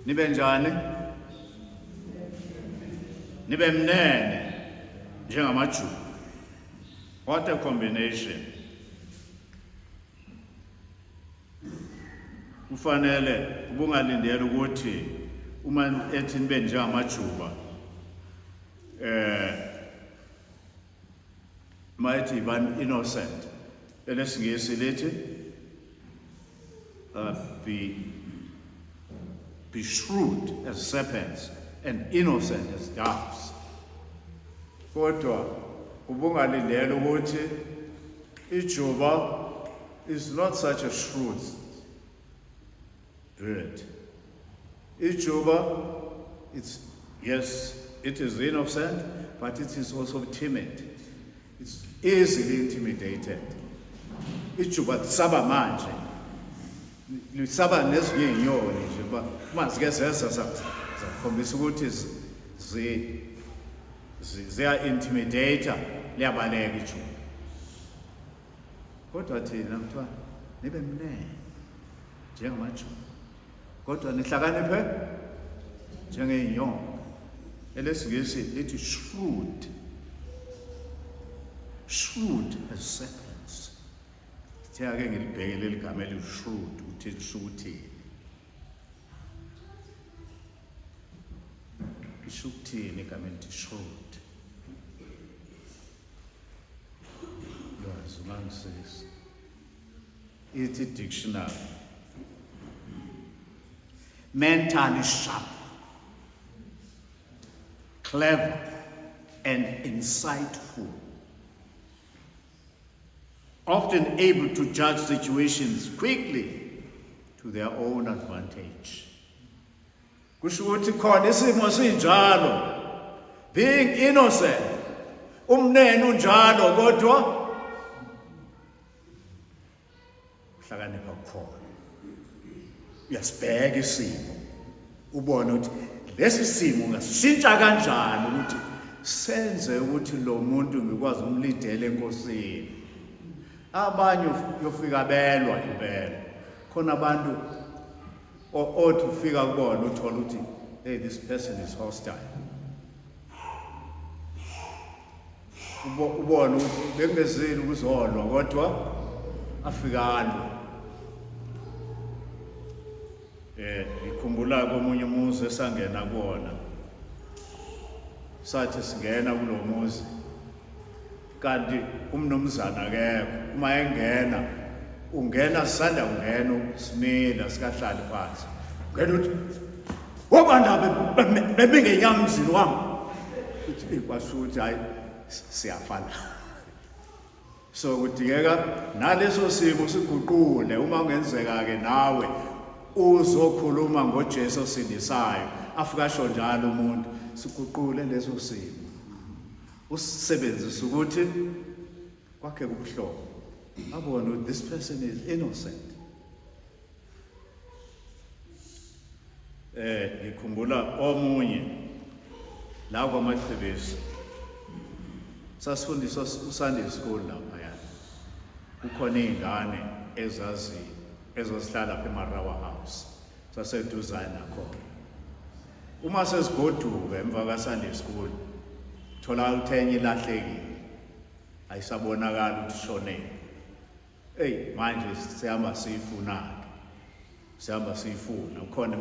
nibe njani nibe mnene njengamajuba what a combination kufanele ubungalindela ukuthi uma ethi nibe njengamajuba eh mayethi yibani innocent elesingisi lithi uh, be be shrewd as serpents and innocent as doves kodwa ubungalindela ukuthi ijuba is not such a shrewd bird. Ijuba, it's, yes, it is innocent, but it is also timid. It's easily intimidated. Ijuba lisaba manje. Lisaba nezinye izinyoni nje uba uma zike zeza zakhombisa ukuthi zi ziya-intimidate liyabaleka ijuba. Kodwa thina kuthiwa nibe mnene njengamajuba, kodwa nihlakaniphe njengey'nyoka. ElesiNgisi lithi shrewd, shrewd as serpents. Sithe ake ngilibheke leli gama eli-shrewd ukuthi lisho ukuthini. Lisho ukuthini igama elithi shrewd? Lwazi ungangisiza. Ithi dictionary. Mentally sharp. Clever and insightful. Often able to judge situations quickly to their own advantage. Kusho ukuthi khona isimo sinjalo. Being innocent. Umnene unjalo kodwa uhlakanipha kukhona. Uyasibheka isimo. Ubone ukuthi lesi simo ungasishintsha kanjani ukuthi senze ukuthi lo muntu ngikwazi ukumlidela enkosini. Abanye uyofika belwa impela. Khona abantu othi ufika kubona uthola ukuthi hey this person is hostile ubone ukuthi bekungezile ukuzolwa kodwa afikalo eh ngikhumbula komunye umuzi esangena kuwona. Sathi singena kulomuzi kanti umnumzana akekho. Uma engena ungena sisanda kungena simile sikahlali phansi. Ungena uthi wobanda bebingenyama emzini wami. Uthi kwasho ukuthi hayi siyafana. So kudingeka naleso simo siguqule uma kungenzeka ke nawe uzokhuluma ngoJesu osindisayo afika asho njalo umuntu siguqule leso simo usisebenzise ukuthi kwakhe kubuhlobo abone ukuthi this person is innocent. Eh ngikhumbula omunye la kwaMachibisi sasifundiswa uSunday school lapha ya kukhona izingane ezazi ezazihlala lapha eMarawa House saseduzane nakhona uma sesigoduka emva ka Sunday school thola ukuthi enye ilahlekile ayisabonakala ukuthi ishonele. Eyi manje sihamba siyifuna-ke, sihamba siyifuna. Ukhona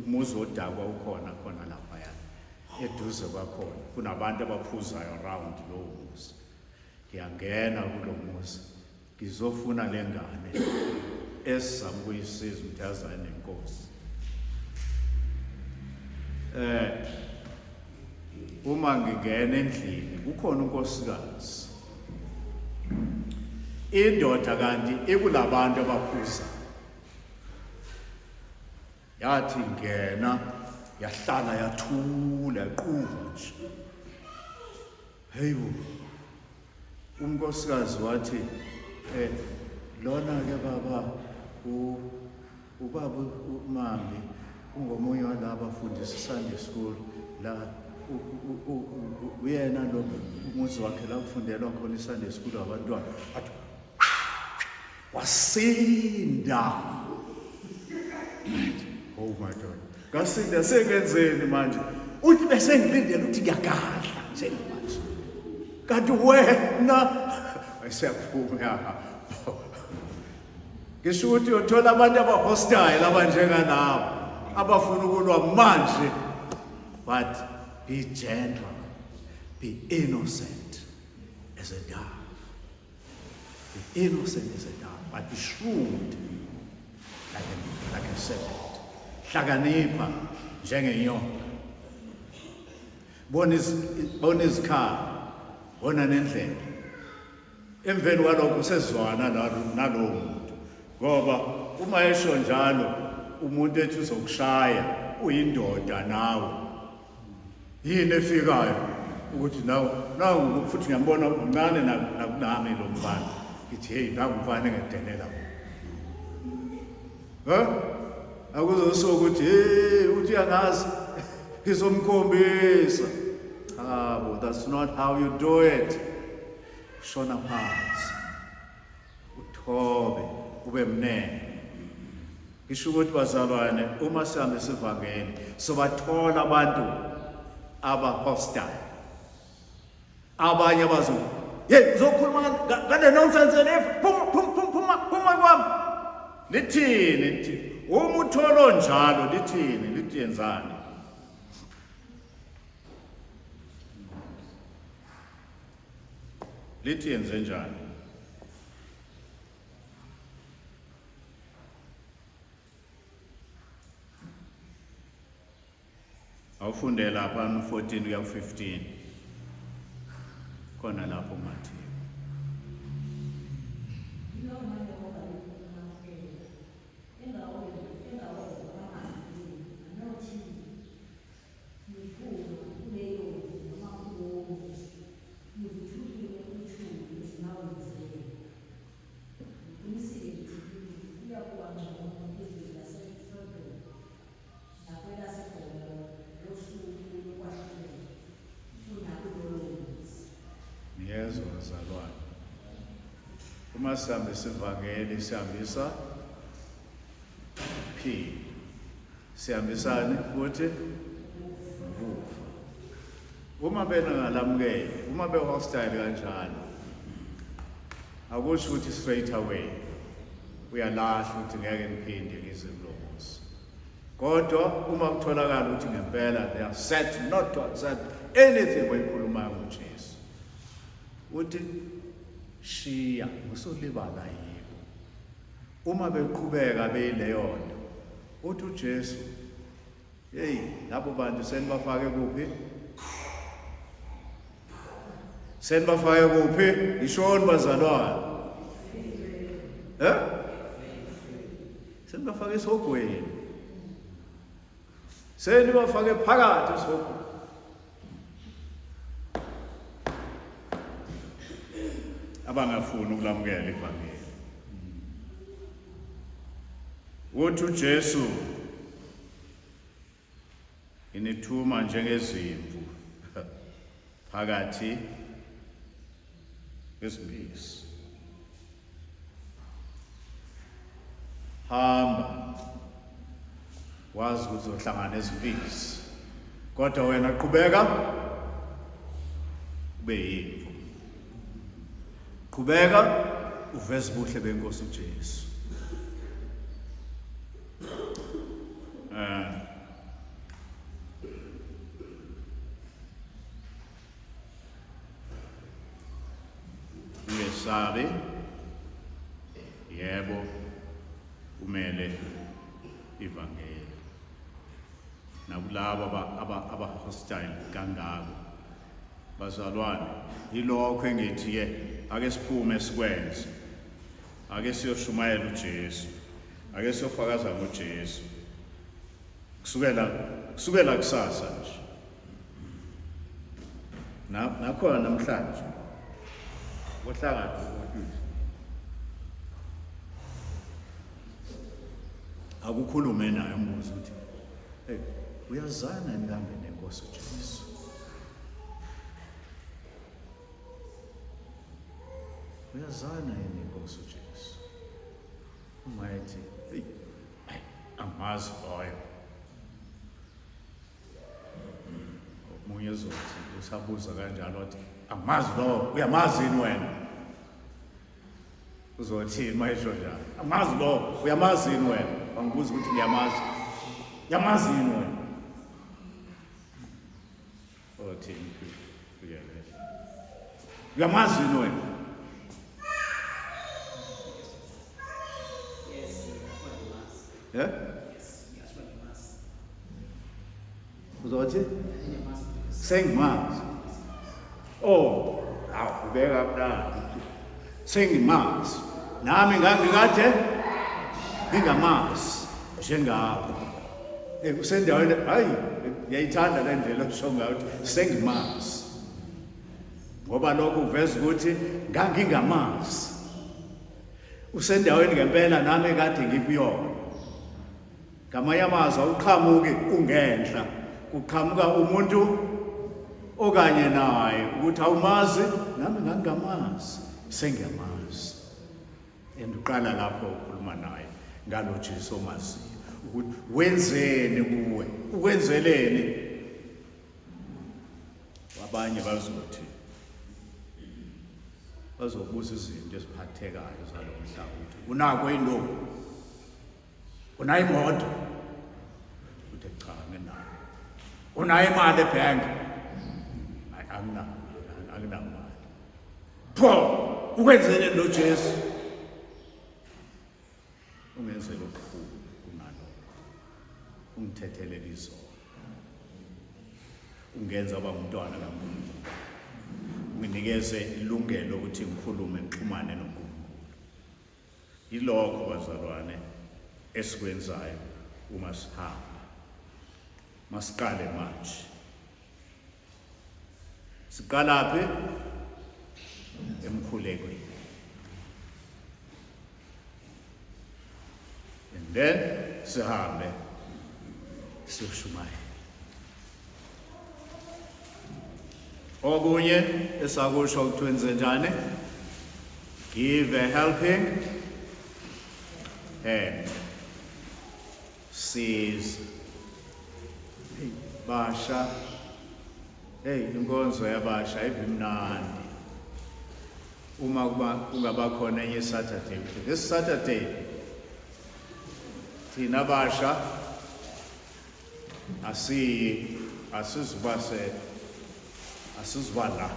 umuzi wodakwa ukhona khona laphaya eduze kwakhona, kunabantu abaphuzayo around lowo muzi. Ngiyangena kulo muzi ngizofuna le ngane esizama ukuyisiza ukuthi azane nenkosi. Eh uma ngingena endlini kukhona unkosikazi indoda kanti ikulabantu abaphuza yathi ngena yahlala yathula yaquva nje Heyibo. Unkosikazi wathi eh lona ke baba u ubaba uMambi ungomunye walaba afundisa Sunday school la uyena lo umuzi wakhe la kufundelwa khona iSunday school abantwana athi wasinda. Oh my God, ngasinda sengenzeni manje? Uthi bese ngilindele ukuthi ngiyagadla njengamanje, kanti wena wayeseyaphuma ya. Ngisho ukuthi uyothola abantu abahostile abanjengalabo abafuna ukulwa manje, but be gentle, be innocent as a dove. Be innocent as a dove, but be shrewd like a serpent. Hlakanipha njengenyoka. Bona bona izikhala, bona nendlela. Emveni kwalokho usezwana nalowo muntu. Ngoba uma esho njalo umuntu ethi uzokushaya uyindoda nawe. Yini efikayo ukuthi nawe nawu futhi ngiyambona mncane nakunami lo mfana ngithi hey nangu umfana engedelela ha akuzosuka ukuthi hey uthi uyangazi ngizomkhombisa. Cha bo, that's not how you do it. Shona phansi uthobe ube mnene. Ngisho ukuthi bazalwane, uma sihambisa ivangeli sobathola abantu aba hostile, abanye abazo hey uzokhuluma ngale nonsense le, phuma phuma phuma phuma phuma kwami. Lithini lithi uma utholo njalo, lithini lithi yenzani? Lithi yenze njani? Awufunde lapha 14 kuya ku-15 khona lapho Matthew. Niphuma kuleyondlu noma kulowo muzi, nivuthulule uthuli ezinyaweni zenu. Ngiqinisile ngithi kini, kuyakuba ngcono ezweni laseSodoma nakwelaseGomora ngosuku lokwahlulela kunakulowo muzi. Niyezwa bazalwane, uma sihambisa ivangeli sihambisa ukuphila. Sihambisani futhi nokufa. Uma bengalamukeli, uma be-hostile kanjalo, akusho ukuthi straight away uyalahla ukuthi ngeke ngiphinde ngize kulo muzi. Kodwa uma kutholakala ukuthi ngempela they are set not to accept anything oyikhulumayo ngoJesu. Uthi shiya usulibala yibo. Uma beqhubeka beyileyo nto, uthi uJesu, hey, labo bantu senibafake kuphi? Senibafake kuphi? Yishoni bazalwane. Eh? Senibafake esihogweni. Senibafake phakathi esihogweni. Abangafuni ukulamukela ivangeli. Uthi uJesu Nginithuma njengezimvu phakathi kwezimpisi. Hamba wazi ukuthi uzohlangana nezimpisi, kodwa wena qhubeka ube yimvu. Qhubeka uveze ubuhle benkosi uJesu. Eh. Ungesabi. Yebo. Umele ivangeli. Nakulabo aba aba hostile kangako. Bazalwane, yilokho engithi ke ake siphume sikwenze. Ake siyoshumayela uJesu. Ake siyofakaza ngoJesu. Kusukela kusasa nje. Na nakhona namhlanje. Kohlangana uTuesday. Akukhulume naye umbuzo ukuthi hey uyazana yini kambe nenkosi uJesu? Uyazana yini nenkosi uJesu? Uma ethi, hey, angimazi loyo. Omunye uzothi usabuza kanjalo wathi, angimazi lowo, uyamazi yini wena? Uzothini uma esho njalo? Angimazi lowo, uyamazi yini wena? Wangibuza ukuthi ngiyamazi. Uyamazi yini wena? Othini Fikelele. Uyamazi yini wena? Yes, ngiyazi. Yeah? Yes, ngiyasho ngimazi. Uzothi? Ngiyamazi. Sengimazi. Oh, awu ubeka mnandi. Sengimazi. Nami ngangikade ngingamazi njengawe. Eh usendaweni hayi ngiyayithanda le ndlela osho ngayo ukuthi sengimazi. Ngoba lokho kuveza ukuthi ngangingamazi. Usendaweni ngempela nami kade ngikuyona. Ngamanye amazwi awuqhamuki ungenhla, kuqhamuka umuntu okanye naye ukuthi awumazi nami ngangingamazi sengiyamazi. And uqala lapho ukhuluma naye ngalo Jesu omaziyo ukuthi wenzeni kuwe, ukwenzeleni. Abanye bazothi bazobuza izinto eziphathekayo zalo mhlaba ukuthi unako yini Unayo imoto? Uthe cha nginayo. Unayo imali ebhenki? Hayi anginayo, anginamali. Pho ukwenzele lo Jesu? Ungenzela okukhulu kunalokho. Ungithethelele izono. Ungenza waba umntwana kaNkulunkulu. Unginikeze ilungelo ukuthi ngikhulume ngixhumane noNkulunkulu. Yilokho bazalwane esikwenzayo uma sihamba. Masiqale manje. Siqalaphi? Emkhulekweni. And then sihambe siyoshumayela. Okunye esakusho ukuthi wenze njani? Give a helping hand. Siza. Hey, basha. Hey, inkonzo yabasha ibimnandi. Uma kuba kungaba khona enye Saturday, this Saturday thina basha asiyi asizuba se Asizuba la.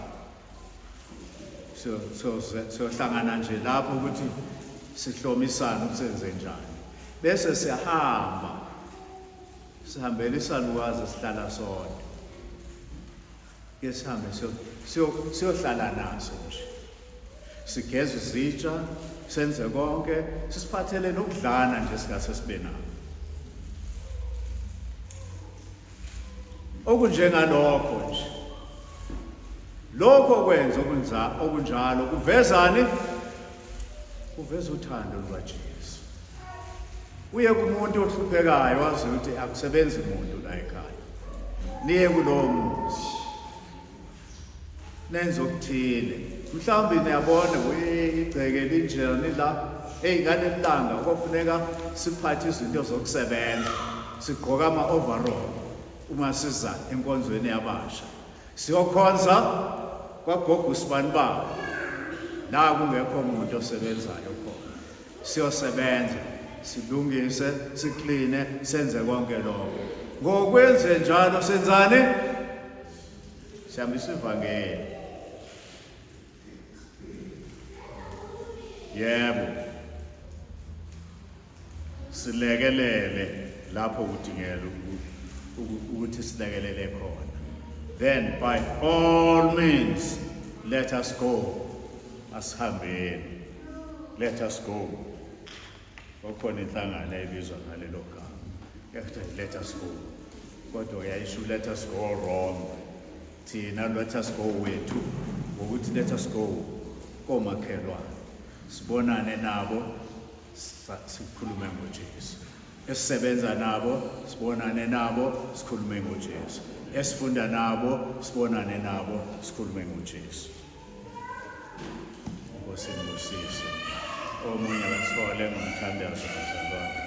Siyohlangana nje lapho ukuthi sihlomisane ukuthi senze njani. Bese siyahamba. Sihambela isalukazi sihlala sodwa. Ke sihambe siyohlala naso nje. Sigeza izitsha, senze konke, sisiphathele nokudlana nje singase sibe nako. Okunjengalokho nje. Lokho kwenza okunza okunjalo kuvezani? Kuveza uthando lukaJesu. Uye kumuntu ohluphekayo wazi ukuthi akusebenzi muntu la ekhaya. Niye kulowo muzi. Nenze okuthile. Mhlawumbe niyabona igceke linjani la. Hey ngalelilanga kofuneka siphathe izinto zokusebenza. Sigqoka ama-overall uma siza enkonzweni yabasha. Siyokhonza kwagogo usibanibani la kungekho muntu osebenzayo khona. Siyosebenza, silungise, sikline, senze konke lokho. Ngokwenze njalo senzani? Sihambisa ivangeli. Yebo. Silekelele lapho kudingeka ukuthi silekelele khona. Then by all means let us go. Asihambeni. Let us go. Kwakhona inhlangano eyayibizwa ngalelo gama. Ekuthiwa let us go. Kodwa yayisho let us go wrong. Thina let us go wethu ngokuthi let us go komakhelwane. Sibonane nabo sikhulume ngoJesu. Esisebenza nabo sibonane nabo sikhulume ngoJesu. Esifunda nabo sibonane nabo sikhulume ngoJesu. Nkosi ngibusise. Omunye akathole ngomthandazo bazalwane.